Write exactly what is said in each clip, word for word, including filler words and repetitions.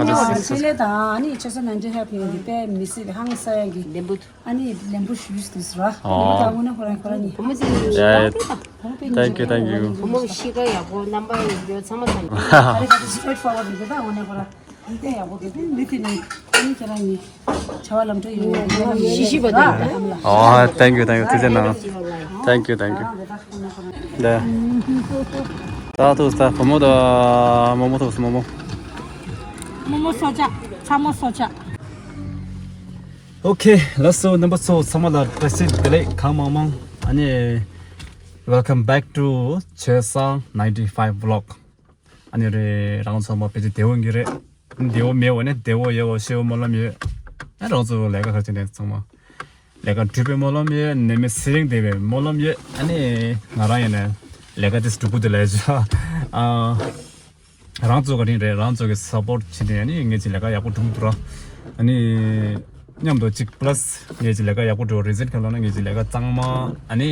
ང་ཚོ་ཆེད་ལས་དང་ཨ་ནི་ཆེད་ས་ནན་ཏི་ཧེལ་པིང་གི་དཔེ་མི་སྲིད་པའི་ཧང་སང་ཡ་གི་ལེན་པོ་ཨ་ནི་ལེན་པོ་ཞུས་དུས་ར། ཨོ། ལེན་པོ་དང་དངོས་གནས་ཁོ་རང་ཁོ་རང་ཉིད་བུ་མོ་དེ་ཡ་ཡ། བུ་མོ་དཔེ་Thank you, thank you. བུ་མོ་གཤིས་ཀ་ཡག་པོ་རྣམ་པ་ཡོད་ཚང་མ་ཚང་ཡོད། ཨ་རེ་ད་དེ་straight forward རེད་ད་དངོས་གནས་ཁོ་རང་ཨ་ནི་དཔེ་ཡག་པོ་གི་དེ་མི་དེ་ནི་ཨ་ནི་ཁྱེད་རང་ཉིད་བྱ་བ་ལམ་འགྲོ་ཡོད་ཡོད་ཤི་ཤི་བ་དང་ཨ་ལ། ཨོ། Thank you, thank you. ཐུགས་རྗེ་གནང་། Thank you, thank you. ད་ད་ཐུག་ད་བུ་མོ་དང་མོ་མོ་ཐུག་སོང་། མོ་མོ། མོ་མོ་སོ་ཆ། ཚ་མོ་སོ་ཆ། Okay, let's go. རྣམ་པ་ཚོ་ཚང་མ་ལ་བཀྲ་ཤིས་བདེ་ལེགས་གང་མང་མང་། ཨ་ནི། Welcome back to ཆོས་བཟང་ninety-five vlog. ཨ་ནི་རེད། རང་ཚང་མ་དཔེ་ཆ་བདེ་བོ་གི་རེད། བདེ་བོ་མེད་པ་ནི་བདེ་བོ་ཡོད་པ་ཤེས་པ་སྨོན་ལམ་ཡོད། ཨ་རང་ཚོ་ལས་ཀ་ག་ཅི་ནས་ཚང་མ་ལས་ཀ་འགྲུབ་པའི་སྨོན་ལམ་ཡོད། ནད་མེད་ཚེ་རིང་བསྡད་པའི་སྨོན་ལམ་ཡོད། ཨ་ནི་ང་རང་ཡིན་ན་ལས་ཀ་དེ་སྒྲུབ་དགོས་དེ་ལས་བྱ། ཨ། རང་ཚོ་ག་རིང་རེད། རང་ཚོ་གི་support བྱེད་དེ་ཨ་ནི་ངེད་ཀྱི་ལས་ཀ་ཡག་པོ་འགྲུབ་འདུག་ར། ཨ་ནི་མཉམ་དུ་གཅིག་plus ངེད་ཀྱི་ལས་ཀ་ཡག་པོ་འགྲོ། reason ག་ལབ་ན་ངེད་ཀྱི་ལས་ཀ་གཙང་མ་ཨ་ནི་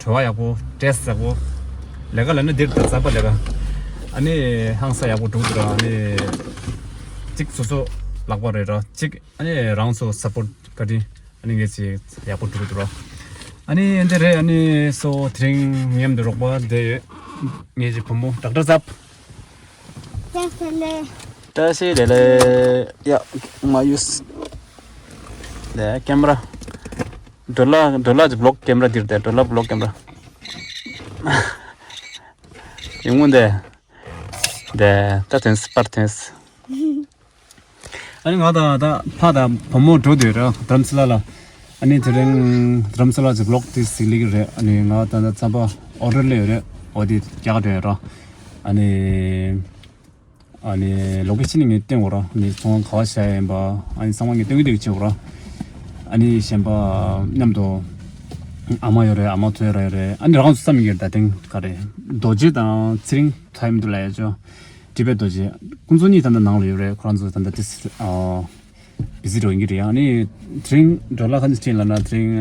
བྲོ་བ་ཡག་པོ་dress ཡག་པོ་ལས་ཀ་ལབ་ན་འདིར་ད་ཟབ་པ་ལས་ཀ་ཨ་ནི་ཧང་སང་ཡག་པོ་འགྲུབ་འདུག་ར། ཨ་ནི་གཅིག་སོ་སོ་ལག་པ་རེད་ར། གཅིག་ཨ་ནི་རང་ཚོ་support བཀའ་དྲིན་ཨ་ནི་ངེད་ཀྱི་ཡག་པོ་འགྲུབ་འདུག་ར། ཨ་ནི་འདི་རེད། ཨ་ནི་སོ་དེ་རིང་མཉམ་དུ་རོགས་པ་བསྡད་ཡོད། ངེད་ཀྱི་བུ་མོ་ཌོག་ཊར་ཟབ། བཀྲ་ཤིས་བདེ་ལེགས། བཀྲ་ཤིས་བདེ་ལེགས། ཡ། མ་ཡུས། ལས་ཀེམ་ར། ཌོ་ལ་ཌོ་ལ་གྱི་vlog ཀེམ་ར་འདིར་བསྡད། ཌོ་ལ་vlog ཀེམ་ར། ཡིན་ངོ་འདི། འདི་ད་ཐོན་སྤར་ཐོན། ཨ་ནི་ང་དང་ད་ཕ་དང་བུ་མོ་འགྲོ་འདོད་ར་རྡ་རམ་ས་ལ་ལ། ཨ་ནི་དེ་རིང་རྡ་རམ་ས་ལ་གྱི་vlog དེ་གཟིགས་ལེ་གི་རེད། ཨ་ནི་ང་ད་ད་རྩམ་པ་order སླེབས་ཡོད་རེད། འོ་དེ་རྒྱག་འགྲོ་ཡོད་ར། ཨ་ནི་ཨ་ནི་location ངས་སྟོན་དགོས་ར། ཨ་ནི་ཚོང་ཁང་ག་བ་བཞག་ཡིན་པ་ཨ་ནི་ཚང་མ་ངས་སྟོན་གི་སྟོན་གི་བྱེད་དགོས་ར། ཨ་ནི་གཞན་པ་མཉམ་དུ་ཨ་མ་ཡོད་རེད། ཨ་མ་ཐུ་ཡ་ར་ཡོད་རེད། ཨ་ནི་རང་ཚོ་བསམ་གི་རེད། ད་ཐེངས་ག་རེ་རྡོ་རྗེ་དང་ཚེ་རིང་ཐའི་མི་འདུག་ལ་ཡ་ཅོ། ཊི་བེཊ་རྡོ་རྗེ། ཁོང་ཚོ་གཉིས་ད་ལྟ་ནང་ལ་ཡོད་རེད། ཁོ་རང་ཚོ་ད་ལྟ་ཏིས་ཨ་བི་ཟི་འགྲོ་ཡིན་གྱི་རེད། ཨ་ནི་དེ་རིང་འགྲོ་ལ་ཁ་ནས་ཕྱིན་ལ་ན་དེ་རིང་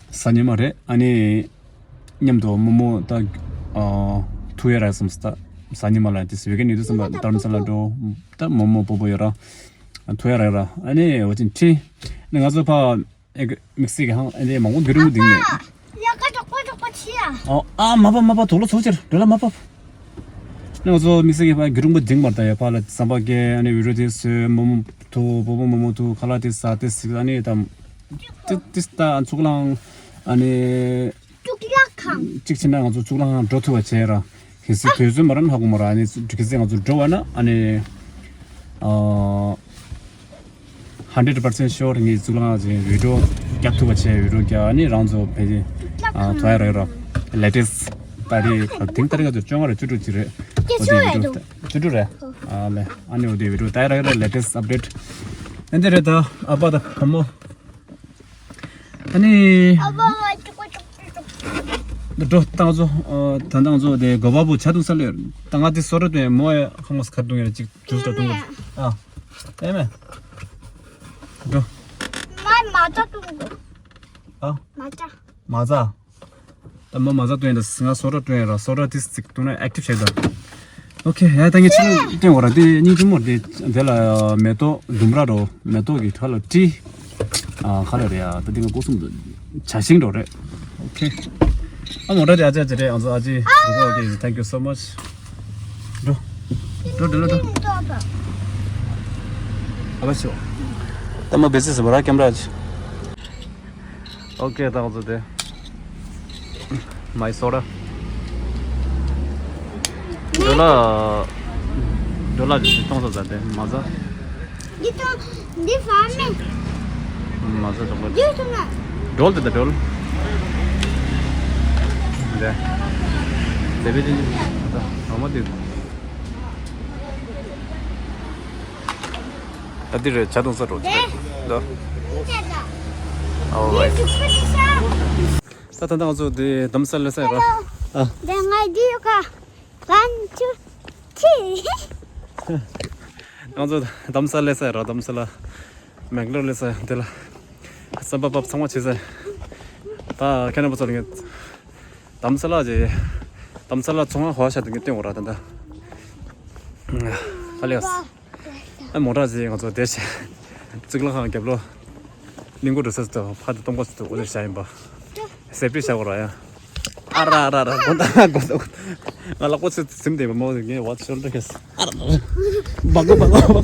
གཟའ་ཉི་མ་རེད། ཨ་ནི་མཉམ་དུ་རྨོ་མོ་ད་ཨ་ཐུག་ཡ་ར་སོང་ད་གཟའ་ཉི་མ་ལ་ཏིས་ཝི་ཀེན་ཡོད་དུས་ཙམ་པ་རྡ་རམ་ས་ལ་འགྲོ། ད་རྨོ་མོ་སྤོ་བོ་ཡོད་ར། ཐུག་ཡ་ར་ཡོད་ར། ཨ་ནི་འོ་ཅིན་ཁྲི་ནི་ང་ཚོ་ཕ། ཨེ་གི་དམིགས་བསལ་གྱི་ཧང་ཨེ་འདི་མང་པོ་རྒྱུ་རིང་པོ་འདིང་ནས། ཡ་ཀ་དྲག་པོ་དྲག་པོ་ཆི་ཡ། ཨོ་ཨ་མ་པ་མ་པ་དུག་ལོ་ཚོ་ཆེར་འགྲོ་ལ་མ་པ། ནི་ང་ཚོ་དམིགས་བསལ་གྱི་ཕ་རྒྱུ་རིང་པོ་འདིང་མར་ད་ཡ་ཕ་ལ་ཟམ་པ་ཀེ་ཨ་ནི་བི་རོ་དེ་སོས་མོ་མོ་ཐུ་བོ་བོ་མོ་མོ་ཐུ་ཁ་ལ་དེ་ས་དེ་སིག་ཨ་ནི་ད་དེ་དེ་ད་ཚུགས་ལང་ཨ་ནི། གཙུག་ལག་ཁང་། གཅིག་བྱས་ན་ང་ཚོ་གཙུག་ལག་ཁང་འགྲོ་ཐུབ་པ་བྱས་ར། གལ་སྲིད་དུས་ཚོད་མ་རན་ཧ་གོ་མ་ར་ཨ་ནི་གལ་སྲིད་ང་ཚོ་འགྲོ་བ་ན་ཨ་ནི། ཨ། hundred percent sure ངས་གཙུག་ལག་ཁང་ཅིག་བི་ཌིའོ་རྒྱག་ཐུབ་པ་བྱས་བི་ཌིའོ་རྒྱག་ཨ་ནི་རང་ཚོ་བེད་ཨ་ཐོ་ཡ་ར་ར་latest ད་རེས་དེང་ད་རེས་ང་ཚོ་བཅོ་ལྔ་རེ་བཅུ་དྲུག་ཅིག་རེད། ཨོ་དེ་བི་ཌིའོ་བཅུ་དྲུག་རེད། ཨ་ལེ་ཨ་ནི་ཨོ་དེ་བི་ཌིའོ་ད་ཡ་ར་ར་latest update ཨ་འདི་རེད་ད་ཨ་པ་ད་བུ་མོ། ཨ་ནི། འགྲོ་ཏང་ཚོ། ད་ཏང་ཚོ་དེ་གོ་བ་བུ་ཆ་དུང་ས་ལེར་ད་ང་དེ་སོ་ར་དུ་མོ་ཡ་ཁང་མོ་སྐར་དུང་ཡ་ཅིག་ཇུས་ད་དུང་ཨ། ཨེ་མེ། འགྲོ། མ་མ་ཙ་དུང་གོ་ཨ། མ་ཙ། མ་ཙ། ད་མོ་མ་ཟ་སྟོན་ཡ་ད་ང་སོ་ར་སྟོན་ཡ་ར་སོ་ར་ཏིས་ཅིག་བཏུང་ན་ཨེག་ཊིབ་བྱེད་ད། ཨོ་ཁེ་ཡ་ད་ངས་ཕྱི་ལ་སྟོན་བ་ར་དེ་སྙིང་རྗེ་མོ་དེ་དེ་ལ་མེ་ཏོག་ལྡུམ་ར་རོ་མེ་ཏོག་གི་ཁ་ལ་ཏི། ཨ་ཁ་ལ་རེད་ཡ་ད་དེ་ང་སྒོ་གསུམ་དུ་བྱ་ཤིང་འགྲོ་རེད། ཨོ་ཁེ། ཨ་མོ་ར་དེ་ཨ་ཅེ་ཨ་ཅེ་རེད་ཨ་ཚོ་ཨ་ཅེ་རུ་གོ་ཨོ་ཁེ་thank you so much། འགྲོ། འགྲོ་འགྲོ་ལ་འགྲོ། ཨ་བ་ཤོ། ད་མ་བེ་སི་སི་བ་ར་ཀེམ་ར་ཅི། ཨོ་ཁེ་ད་ང་ཚོ་དེ། མའི་སོ་ར། ཌོ་ལར། ཌོ་ལར་ཅིག་གཏོང་ས་ཟ་དེ་མ་ཟ། འདི་གཏོང་། འདི་ཕ་མེ། མ་ཟ་ད་པ། འདི་གཏོང་ན། ཌོལ་དེ་ད་ཌོལ། དེ། དེ་བི་དེ། ད་ཨ་མ་དེ། ད་འདི་རེད་ཇ་འཐུང་ས་འགྲོ། ད། ཨོ་རའིཊ། ད་ད་ད་ང་ཚོ་འདི་རྡ་རམ་ས་ལ་སླེབས་ས་ཡིན་ར། ཨ། ད་ང་འདི་ཡོད་ཀ། One, two, three. ང་ཚོ་རྡ་རམ་ས་ལ་སླེབས་ས་ཡིན་ར། རྡ་རམ་ས་ལ། མེག་ལོར་སླེབས་ས་ཡིན་འདི་ལ། ཟམ་པ་བབས་ཚང་མ་བྱེད་ས་ཡིན། ད་ཁྱེད་རྣམ་པ་ཚོ་ལ་ངས། རྡ་རམ་ས་ལ་ཅེ། རྡ་རམ་ས་ལ་ཚོང་ཁང་ག་བ་ཤ་དུ་ངས་སྟོན་འོ་ར་ད་ད། ཨ་ལེགས། ཨ་མོ་ཊ་ཟིག་ང་ཚོ་དེ་བྱས། གཙུག་ལག་ཁང་རྒྱབ་ལོགས། གླིང་སྐོར་འགྲོ་ས་ཚོ་ཕར་དུ་གཏོང་གོ་ཚོ་འོ་དེར་བྱ་ཡིན་པ། སེ་པི་བྱ་དགོས་ར་ཡ། ཨ་ར་ར་ར་དགོན་དང་དགོན་དང་། ང་ལག་པ་ཚོས་ཟིམ་དེ་མ་མོ་ངས་བ་ཤོར་འདྲ་ཁེས། ཨ་ར་ར་ར། བ་གོ་བ་གོ་བ་གོ།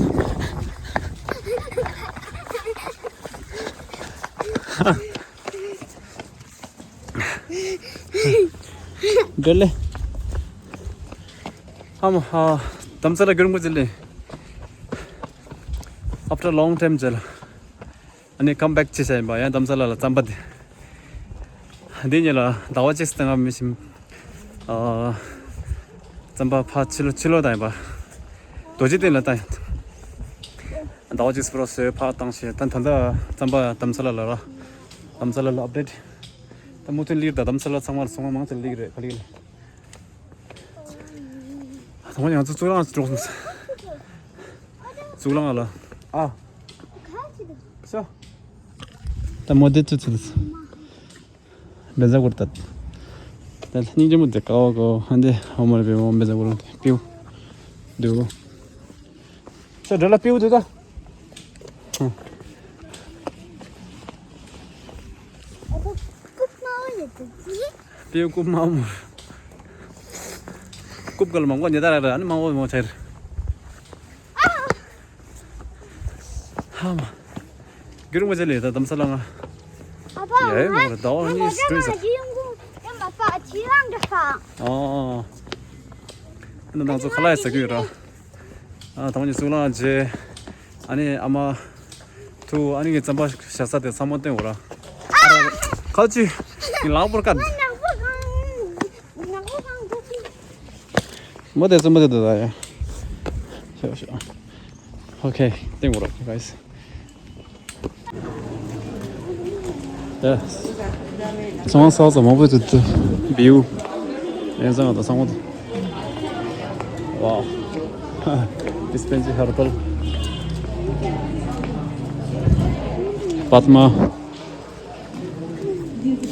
འདྲ་ལེ། ཨ་མ་ཧ། དམ་ས་ལ་གྱུར་མགོ་ཅི་ལེ། After long time ཅི་ལ། ཨ་ནི་ཀམ་བེག་ཅི་བྱས་ཡིན་པ་ཡང་དམ་ས་ལ་ལ་རྩམ་པ་དེ། འདི་ཉིད་ལ་ཟླ་བ་གཅིག་སྟེང་ང་མི་ཞིམ། ཨ། རྩམ་པ་ཕ་ཕྱི་ལོ་ཕྱི་ལོ་དང་ཡིན་པ། རྡོ་རྗེ་གདན་ལ་བཏང་ཡིན། ཟླ་བ་གཅིག་སྤོ་རོ་སོས་ཕ་བཏང་ཞེས་ད་ད་ལྟ་རྩམ་པ་དམ་ས་ལ་ལ་ར། དམ་ས་ལ་ལ་ཨབ་ཌེཊ། ད་མུ་མཐུད་ལིར་ད་དམ་ས་ལ་ཚང་མར་སོང་བ་མང་ཆེ་ལིག་རེད་ག་ལིག་རེད། ད་ང་ཚོ་གཙུག་ལག་ཁང་འགྲོ་སོང་། གཙུག་ལག་ཁང་ལ། ཨ། ཤོ། ད་མོ་དེ་ཚུ་ཚུ། བེ་ཛ་གུར་ཏ། ད་སྙིང་རྗེ་མོ་དེ་ཀ་བ་ཀོ་ཧན་དེ་ཧོ་མོ་རེ་བེ་མོ་བེ་ཛ་གུར་ཏ་པིའུ། དུ། ཤོ་འགྲོ་ལ་པིའུ་དུ་ད། པིའུ་རྐུབ་མ་མོ། རྐུབ་གལ་མང་པོ་ཉེ་ད་ར་ར་ཨ་ནི་མང་པོ་མོ་ཆེར། ཧ་མ། རྒྱུ་རུང་མ་ཆེ་ལེ་ད་དམ་ས་ལ་ང་། ཨ་ཕ་ཡ་ཡ་མོ་ར་ད་འོ་ནི་སྤྲིན་ས། ཨ། ཨ་ནི་ང་ཚོ་ཁ་ལག་ཟ་གི་ཡོད་ར། ཨ་ད་ང་ཚོ་གཙུག་ལག་རྗེས། ཨ་ནི་ཨ་མ། ཐུ་ཨ་ནི་ངའི་རྩམ་པ་བཞག་ས་དེ་ཚང་མ་སྟོན་འོ་ར། ཁ་ཅི། ངའི་ལག་པར་བཀར། མོ་དེ་རྩམ་པ་དེ་དེ་ད་ཡ། ཤོ་ཤོ། ཨོ་ཁེ་སྟོན་འོ་ར་ག་ཡིས། ཚོང་ས་ས་མང་པོ་ཚུད་དུ་བིའུ། ཡང་ཚང་ང་དང་ཚང་མ་དང་། ཝའོ། ཌི་སི་པེན་སི་ཧར་པལ། པདྨ།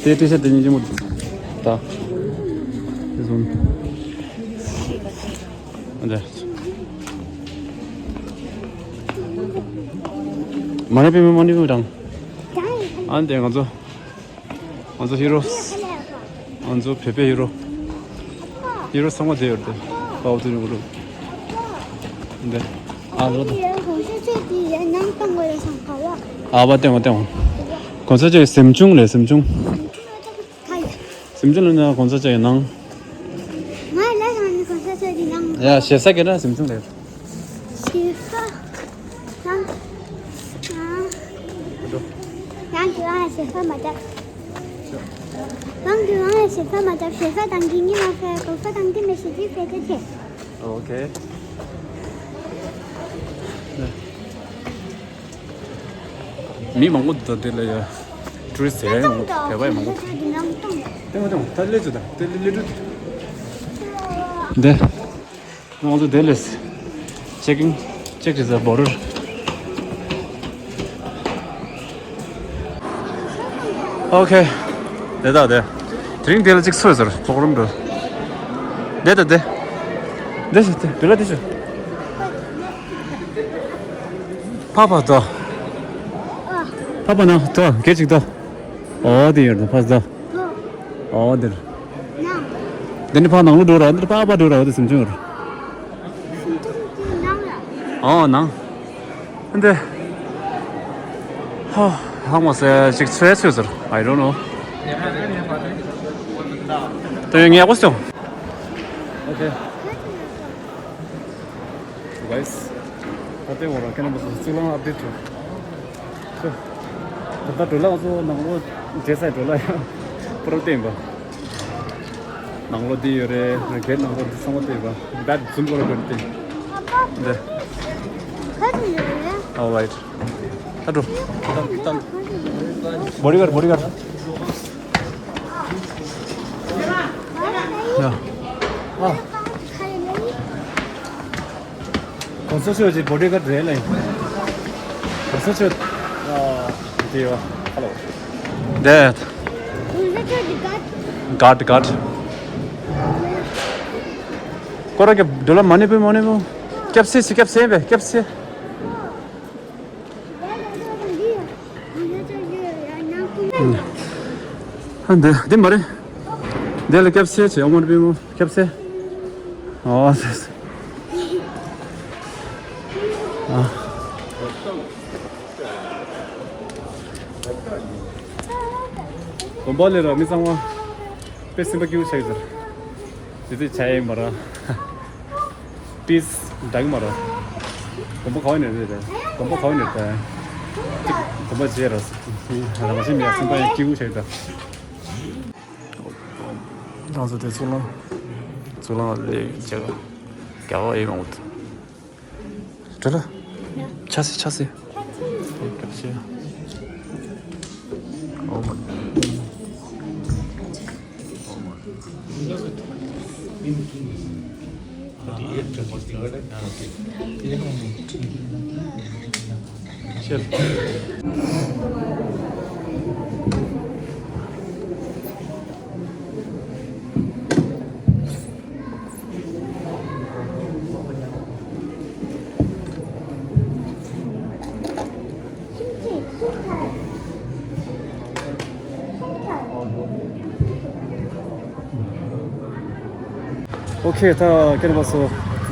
དེ་ཊི་ཤར་ཊི་དེ་ཉིད་ཀྱི་མོ། ད། དེ་བཟུང་། འདི། མ་ཎི་པུས་མོ་མ་ཎི་པུས་མོ་དང་། ཨ་ནི་དེ་ང་ཚོ། ང་ཚོ་ཧི་རོ། ང་ཚོ་བོད་པའི་ཧི་རོ། ཧི་རོ་ཚང་མ་དེ་ཡོད་དེ། དཔའ་བོ་ཚོ་ཉུང་རུ། འདི། ཨ་རོ། ཨ་བ་སྟེང་བ་སྟེང་བ། གོང་ས་མཆོག་གཟིམ་ཆུང་ལས་གཟིམ་ཆུང་། གཟིམ་ཆུང་ལ་ན་གོང་ས་མཆོག་གི་ནང་། ང་ལ་ཡང་ནི་གོང་ས་མཆོག་གི་ནང་། ཡ་ཞེ་ས་གི་ན་གཟིམ་ཆུང་ལས། ཞེ་ས། ནང་། ནང་གི་ཨ་ཞེ་ས་མ་བཏབ། ནང་གི་ཨ་ཞེ་ས་མ་བཏབ་ཞེ་ས་དང་གི་ཉི་མ་ཕེ་གོང་ས་དང་གི་མེ་ཞེ་ཅི་ཕེ་ཏེ་ཏེ། ཨོ་ཁེ། མི་མང་པོ་འདུག་དེ་ལ་ཡ། ཊུ་རི་སི་ཊི་ཡ་ཡང་མང་པོ་བོད་པ་ཡང་མང་པོ་འདུག་ལྟེང་བ་ལྟེང་བ་ད་ལས་ཚོད་ད་དེ་ལས་ལས་འགྲོ་དེ། འདི། ང་ཚོ་དེ་ལས། ཅེག་ཨིན། ཅེག་ཨིན་ཟེར་བོ་ཌར། ཨོ་ཁེ། དེ་ད་དེ། དེ་རིང་དེ་ལ་གཅིག་ཚོད་ཟེར་པོག་རོམ་འགྲོ། དེ་ད་དེ། དེ་ཞུ་དེ་དེ་ལ་དེ་ཞུ། ཕ་ཕ་དོ། ཕ་ཕ་ན་དོ་སྐད་ཅིག་དོ། ཨོ་དེ་ཡོད་དོ་ཕ་དོ། ཨོ་དེར། དེ་ནི་ཕ་ནང་ལོ་འགྲོ་ར་འདིར་ཕ་ཕ་འགྲོ་ར་འོ་དེ་སེམས་ཆུང་ཡོད་ར། ཨོ་ནང་། འདི། ཧ། ཧ་མོ་སེ་ཅིག་ཚོད་ཚོད་ཟེར། I don't know. དེ་ངས་གོ་སོང་། Okay. Guys. ད་ལྟའི་འོ་ར་ཁེ་ན་བུ་སུ་ཚིག་ལང་ཨབ་ཌེཊ་བྱུང་། ད་ལྟ་འགྲོ་ལ་ང་ཚོ་ནང་ལོ་རྗེས་ས་འགྲོ་ལ་ཡང་པུ་རོ་བསྟན་པ། ནང་ལོ་འདི་ཡོད་རེད། ང་གའི་ནང་ལོ་འདི་ཚང་མ་བལྟས་པ། བེད་ཛུམ་པོ་ལ་བེད་བལྟས། འདི། Alright. ད་འགྲོ། བོ་ཌི་གཱཌ་བོ་ཌི་གཱཌ། ཡ། ཨ། གོང་ས་མཆོག་གི་བོ་ཌི་གཱཌ་རེད་ལེ། གོང་ས་མཆོག་ཨ། དེ་ཡོད། Hello. Dad. གོང་ས་མཆོག་གི་གཱཌ། གཱཌ་གཱཌ། ཁོ་རང་གི་འདོད་ལ་མ་ནི་པོ་མ་ནི་པོ། སྐྱབས་སེ་ཞིག་སྐྱབས་སེ་བས་སྐྱབས་སེ། ཨ་འདི་འདི་མ་རེད། འདི་ལ་སྐྱབས་སེ་བྱས་ཨོ་མར་པི་མོ་སྐྱབས་སེ། ཨོ་སེ་སེ། ཨ། དགོན་པ་ལས་ར་མི་ཚང་མ་དཔེ་སེམས་པ་སྐྱིད་པོ་ཆགས་ཡོད་ཟེར། དེ་དུས་ཆ་ཡིན་པ་ར། པིས་འདྲ་གི་མ་ར། དགོན་པ་ག་བ་ནས་རེད་རེད། དགོན་པ་ག་བ་ནས་རེད། དགོན་པ་བརྗེད་ར། ར་མ་ཤི་མི་ཡ་སེམས་པ་ཡང་སྐྱིད་པོ་ཆགས་ཡོད་ད། ང་ཚོ་དེ་ཚོ་ལ་ཚོ་ལ་ལས་རྒྱག་རྒྱག་ཡིན་མང་པོ་འདུག་འགྲོ་ལ། ཆ་སི་ཆ་སི། ཆ་སི། ཨོ་མ། ཨོ་མ། ཨོ་ཁེ། ད་ཁྱེད་རྣམ་པ་ཚོ་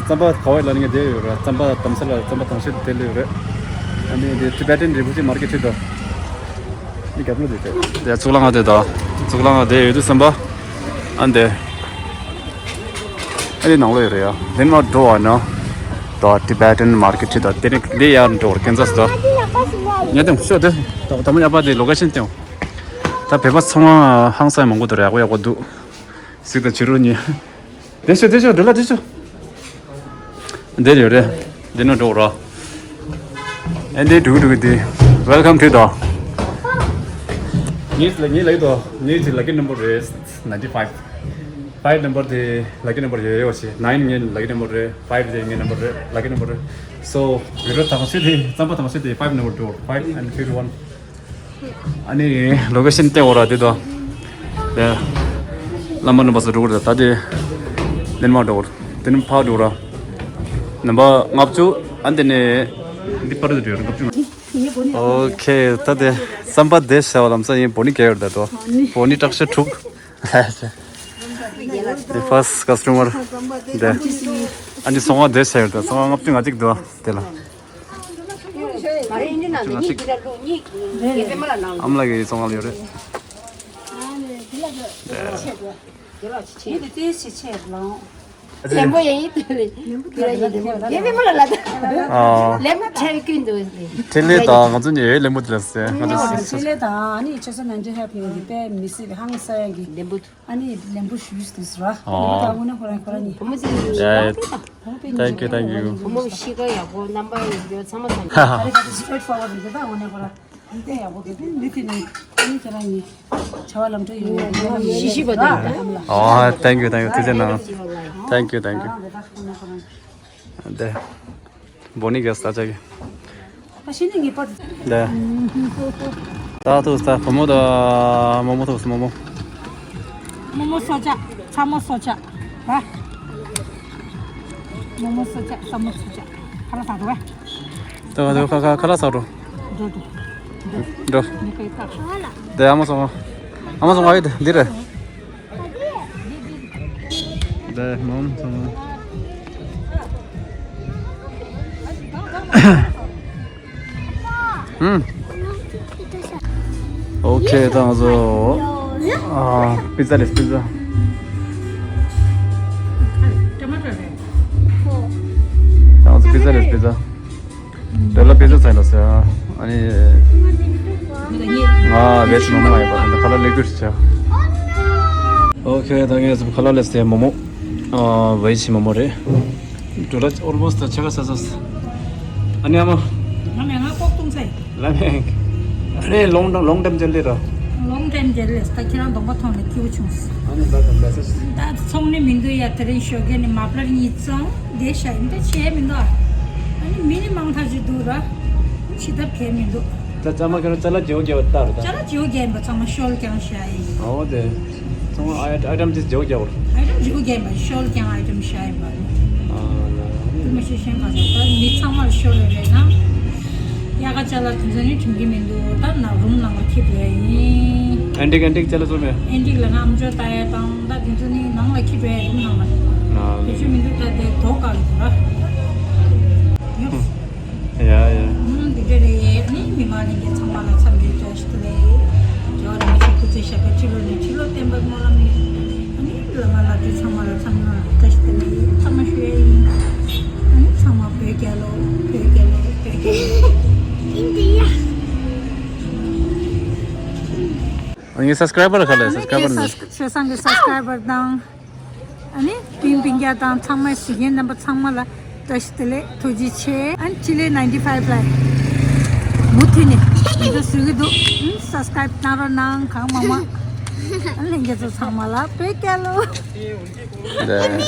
རྩམ་པ་ག་བ་ལ་ནི་ངས་བསྡད་ཡོད་རེད། རྩམ་པ་དམ་ས་ལ་རྩམ་པ་དང་ཤེད་དེ་ལས་ཡོད་རེད། ཨ་ནི་དེ་Tibetan Rinpoche Market ཁྲིད་དོ། ནི་རྒྱབ་ལོ་དེ་དེ། དེ་གཙུག་ལག་ཁང་དེ་དང་གཙུག་ལག་ཁང་དེ་ཡོད་དུས་ཙམ་པ། ཨ་འདི། ཨ་ནི་ནང་ལོགས་ཡོད་རེད་ཡ། དེ་ནས་མར་འགྲོ་བ་ན། ད་Tibetan Market ཁྲིད་དོ། དེ་ནས་དེ་ཡར་འགྲོ་བར་ཁྱེད་ཚོ་ད། ཉལ་དང་ཤོག་དེ། ད་ད་མ་ཡག་པ་དེ་location སྟོན། ད་བོད་པ་ཚང་མ་ཧང་སང་མང་པོ་འདུག་ར། ཡག་པོ་ཡག་པོ་འདུག་གཟིགས་དང་བྱི་རུ་གཉིས། བསྡད་ཤོག་བསྡད་ཤོག་འགྲོ་ལ་བསྡད་ཤོག་འདིར་ཡོད་རེད། འདི་ནས་འགྲོ་རོགས། ཨེ་འདི་འགྲོ་འགྲོ་འདི། Welcome to the། ངའི་ལ་ངའི་ལ་ཡོད་དོ། ངའི་ཅིག་lucky number རེད། Ninety five། Five number དེ་lucky number ཡོད་ཡོད་ཞེས། Nine ངའི་lucky number རེད། Five དེ་ངའི་number རེད། Lucky number རེད། So video དང་ཤོས་དེ་རྩམ་པ་དང་ཤོས་དེ་five number འགྲོ། Five and fifty one། ཨ་ནི་location སྟེང་འོ་ར་དེ་དང་། དེ་བླ་མ་རྣམ་པ་ཚོ་འགྲོ་གི་རེད། ད་དེ་ལེན་མ་འགྲོ་གི་རེད། དེ་ནི་ཕར་འགྲོ་ར། ནམ་པ་ལྔ་བཅུ། ཨ་འདི་ནས་འདི་པར་དུ་འགྲོ་ར། ལྔ་བཅུ་ང་། ཨོ་ཁེ། ད་དེ་རྩམ་པ་དེ་བྱ་བ་ལམ་སང་ཡིན། བོ་ནི་ག་ཡོད་ད་དོ། བོ་ནི་དྲག་ཤོས་དྲུག་དེ་first customer དེ། ཨ་ནི་སོང་བ་དེ་བྱ་ཡོད་ད། སོང་བ་ལྔ་བཅུ་ང་གཅིག་འདུག་དེ་ལ། མ་རེད། འདི་ནང་དུ་གཉིས་འདི་ལ་ལོ་གཉིས་ཀྱི་ངའི་པད་མ་ལ་ནང་། ཨ་མ་ལགས་ཀྱི་ཚོང་ཁང་ལ་ཡོད་རེད། ཨ་ནི་འདི་ལ་ཆེ་དོ། འདི་ལ་ཆེ་ཆེ། འདི་ལྟོས་ཆེ་ཆེ་ལང་། ལེན་པོ་ཡ་ཡིན་དེ་ལས། འདི་ལ་ཡིན་ལེན་པོ་ཡ་པད་མ་ལ་ལ་ད། ཨ། ལེན་པོ་ཁྲལ་ཀུན་འདུག་ལེ། ཁྲལ་ལས་དང་ང་ཚོ་ཉེ་བའི་ལེན་པོ་དེ་ལ་ཟེར། ང་ཚོ་ཁྲལ་ལས་དང་ཨ་ནི་ཆེ་ས་ནན་ཏི་ཧེ་པི་ཡིན་གྱི་པད་མི་སྲིད་ཧང་ས་ཡ་གི་ལེན་པོ། ཨ་ནི་ལེན་པོ་ཞུས་དུས་ར། ཨོ། ལེན་པོ་དང་དངོས་གནས་ཁོ་རང་ཁོ་རང་ཉིད། བུ་མོ་དེ་ཡ། བུ་མོ་དེ་Thank you, thank you. བུ་མོ་གཤིས་ཀ་ཡག་པོ། རྣམ་པ་ཡག་པོ། ཚང་མ་ཚང་མ། ཨ་རེ་ཁ་དེ་straight forward རེད། ད་དངོས་གནས་ཁོ་རང་དེ་ཡག་པོ་གི་དེ་མི་དེ་ནི་ཨ་ནི་ཁྱེད་རང་ཉིད་བྱ་བ་ལམ་འགྲོ་ཡོད་ཡོད་ཤི་ཤི་བ་དེ་རེད་ད། ཨོ། Thank you, thank you. ཐུགས་རྗེ་གནང་། Thank you, thank you. དེ། བོ་ནི་གེ་ས་ཆ་གི། ད་ཤི་ནི་ངེས་པར། ད། ད་ཐུག་ས་བུ་མོ་དང་རྨོ་མོ་ཐུག་སོང་། རྨོ་མོ། རྨོ་མོ་སོ་ཆ། ཚ་མོ་སོ་ཆ། ད། རྨོ་མོ་སོ་ཆ། ཚ་མོ་སོ་ཆ། ཁ་ལག་ཟ་འགྲོ་བས། ད་ག་དུ་ཁ་ཁ་ཁ་ལག་ཟ་འགྲོ། འགྲོ་འགྲོ། འགྲོ། འགྲོ། ངས་ཁ་ཡི་ཐག་ཆོད་ལ། ད་ཨ་མ་སོང་། ཨ་མ་སོང་ཨ་ཡོད་འདི་རེད། ད་མོམ་སོང་། ཨུམ། ཨོ་ཁེ། ད་ང་ཚོ་ཨ་པི་ཛ་ལས། པི་ཛ། ད་ང་ཚོ་པི་ཛ་ལས། པི་ཛ། དེ་ལ་པི་ཛ་ཚ་ལ་ཟེར། ཨ་ནི། ང་བེ་ཇི་མོ་མོ་ཡིན་པ་དང་ཁ་ལག་ལེགས་འགྱུར་བྱ། ཨོ་ཁེ། ད་ངས་ཁ་ལག་ལེགས་ཟེར་མོ་མོ། ཨ་བེ་ཇི་མོ་མོ་རེད། འགྲོ་ལ་almost ད་ཆ་ག་ས་ས། ཨ་ནི་ཨ་མ། ང་མེད། ང་ལྐོག་གཏོང་ཚེ། ལ་མེད། ཨ་ནི་long long time ཇལ་ལི་ར། Long time ཇལ་ལི། ད་ཁྱེད་རང་གདོང་པ་མཐོང་ནས་སྐྱིད་པོ་བྱུང་། ཨ་ནི་ད་ད་ད་ས། ད་ཚོང་ནི་མི་འདུག་ཡ། དེ་རིང་ཞོགས་ཀས་ནི་མ་པ་ལར་གཉིས་བཙོང་བསྡད་ཤག་ཡིན་ད་བྱས་མི་འདུག་ཨ་ནི་མི་ནི་མང་ཐག་ཅིག་འདུག་ར། ཕྱི་ཐབས་གལ་མི་འདུག་ད་ཚང་མ་ཁྱེད་རང་ཅ་ལག་བརྗེ་པོ་རྒྱག་པ་ལྟར་ད། ཅ་ལག་བརྗེ་པོ་རྒྱག་ཡིན་པ། ཚང་མ་ཤོལ་རྐྱང་བཞག་ཡིན། ཨོ་དེ། ཚང་མ་ཨའི་ཨའི་ཊམ་དེ་བརྗེ་པོ་རྒྱག་པ། ཨའི་ཊམ་བརྗེ་པོ་རྒྱག་ཡིན་པ། ཤོལ་རྐྱང་ཨའི་ཊམ་བཞག་ཡིན་པ། ཨ་ལ། མ་ཤེས་གཞན་གང་ཟག་ད་མི་ཚང་མར་ཤོར་རེ་རེད་ན། དབྱར་ཁ་ཅ་ལག་དེ་ཚོ་ནི་དྲན་གྱི་མི་འདུག་ད་ནང་རུམ་ནང་ལ་འཁྱེར་འགྲོ་ཡ་ཡིན། ཨན་ཏིག་ཨན་ཏིག་ཅ་ལག་ཚོ་མེད། ཨན་ཏིག་ལ་ན་ཨམ་ཅོག་ལྟ་ཡ་དང་ད་དེ་ཚོ་ནི་ནང་ལ་འཁྱེར་འགྲོ་ཡ་རུམ་ནང་ལ། ཨ་ལ། དེ་ཚོ་མི་འདུག་ད་དེ་དོ་ག་གི་འདུག་ར། ཡོ། ཡ་ཡ། ཨུམ་དེ་འདྲ་རེད། ཨ་ནི་མི་མང་ལྷན་རྒྱས་ཚང་མ་ལ་འཚམས་འདྲི་བཀྲ་ཤིས་བདེ་ལེགས། རྒྱལ་བ་རིན་པོ་ཆེ་སྐུ་ཚེ་ཞབས་པད་ཁྲི་ལོ་ནས་ཁྲི་ལོ་བརྟན་པར་སྨོན་ལམ་ཡོད། ཨ་ནི་བླ་མ་བླ་སྤྲུལ་ཚང་མ་ལ་ཚང་མ་བཀྲ་ཤིས་བདེ་ལེགས་ཚང་མ་ཞུ་ཡ་ཡིན། ཨ་ནི་ཚང་མ་བོད་རྒྱལ་ལོ། བོད་རྒྱལ་ལོ། བོད་རྒྱལ་ལོ། ཨིན་ཌི་ཡ། ངའི་སབ་སི་ཀ་རའི་བར་ག་ལ་སབ་སི་ཀ་རའི་བར་ནས། ཆོས་སང་གི་སབ་སི་ཀ་རའི་བར་དང་། ཨ་ནི་སྤུན་སྤུན་ཀྱག་དང་ཚང་མ་གཟིགས་མཁན་རྣམ་པ་ཚང་མ་ལ་བཀྲ་ཤིས་བདེ་ལེགས། ཐུགས་རྗེ་ཆེ། ཨ་ནི་ཆི་ལི་ནའིན་ཊི་ཕའིབ་ལ་མུ་མཐུད་ནས་བི་ཌི་ཡོ་བཟོ་གི་འདུག་ཨ་ནི་སབ་སི་ཀ་རའིབ་གནང་རོགས་གནང་གང་མང་མང་། ཨ་ནི་ལྷན་རྒྱས་ཚོ་ཚང་མ་ལ་བོད་རྒྱལ་ལོ། ལ།